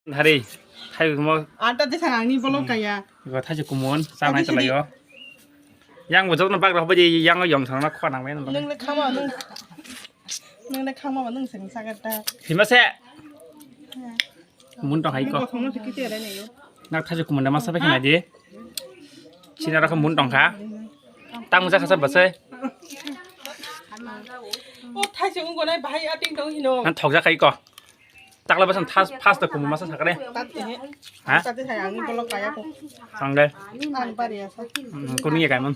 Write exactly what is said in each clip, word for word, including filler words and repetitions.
Hari, hai mo. Ata de sang ani bolong kaya. Go thai kumun, sa nai talai yo. Yang bo jokno bak rok bai yang yong thang na khwa nang bai. Nung le khama nung. Nung le khama nung sing sa ga ta. Hima se. Mun tong hai ko. Nak thajak kumunda masa bai khnai di. China rok mun tong kha. Tang masa khasa basai. O thai se unggo nai bahai ating tong hino. Nan thok jak hai ko. Takla basan thas fast da kumu masa sakre. Tat he. Ha? Tat he ang ni bolok kaya ko. Sangre. Ang pari asa. Kuni ya kaimon.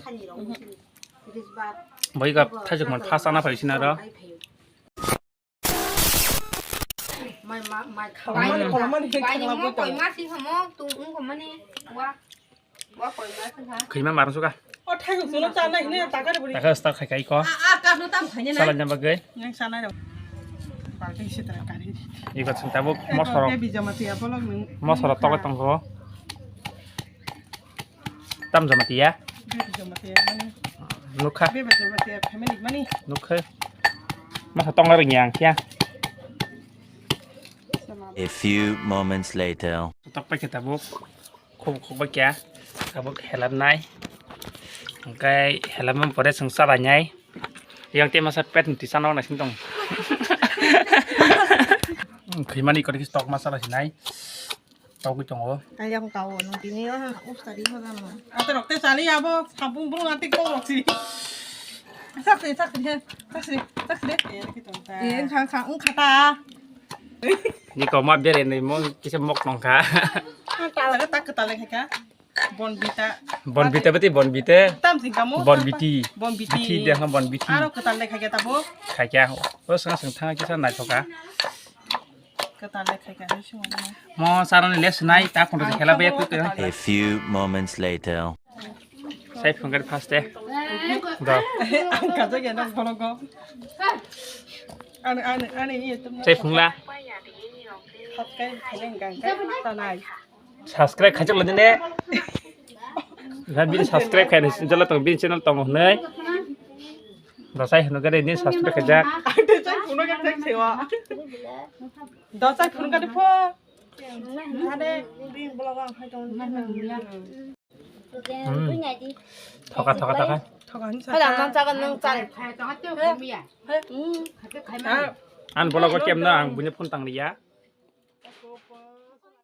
Bai ka thajak man fast ana phai china ro. Mai ma mai khawa. Mai ni kolamani khawa bo to. Koi ma si hamo tu ung ko mani wa wa koi ma si ha. Khima marang suka. O thai ko sulo cha nai ne ta ka buri. Ta ka sta khai kai ko. A a ka no tam khai ne na. Sala jamba gai. Yang sana ro. Party si tra kari. Iko sing tabuk mosoro. Ke bijamati apolok nung. Mosoro tokle tongko. Tam jamatia. Bebe jamatia mani. Nukha. Bebe jamatia family mani. Nukha. Masa tong ring yang kia. A few moments later. Tok pai kita buk. Khub khub bai kia. Tabuk helap nai. Engkai helap man pore sung sala nyai. Yang te masa pet nti sana na sing tong. Khimani kori tok masa la sinai. Togwi tongo. Kaya ko kawo no tini o usta di hoda no. Ate rok te sali abo sampung bro ate ko rok si. Sakri sakri sakri sakri. Eh, kita ta. Eh, khang khang khata. Ni ko ma bere ni mo kisa mok nong kha. Tala ka tak tala ka. Bonvita. Bonvita beti Bonvita. Tam sing kamu. Bonviti. Bonviti. Biti dia ha Bonviti. Aro ka tala ka ta bo. Kha kya. O sang sang thang kisa nai thoka. Kwtal le khai ka ni sung. Mo saroni le sunai ta kondo khela be tu. A few moments later. Sai phungar first day. Do. Ang kaja ge nang bologo. Ani ani ani iye tum. Sai phungla. Hat kai khaleng gang kai tanai. Subscribe khajak lo dine. Ga bini subscribe khai jala tong bini channel tong hnai. Dosai hwnwi gari ni subscribe khaijak. Dosai phunukha de pho. Thoka thoka thoka. Thoka hinsa. Hala nang chaga nang chal. An bologo kemna ang bunya phone tang liya.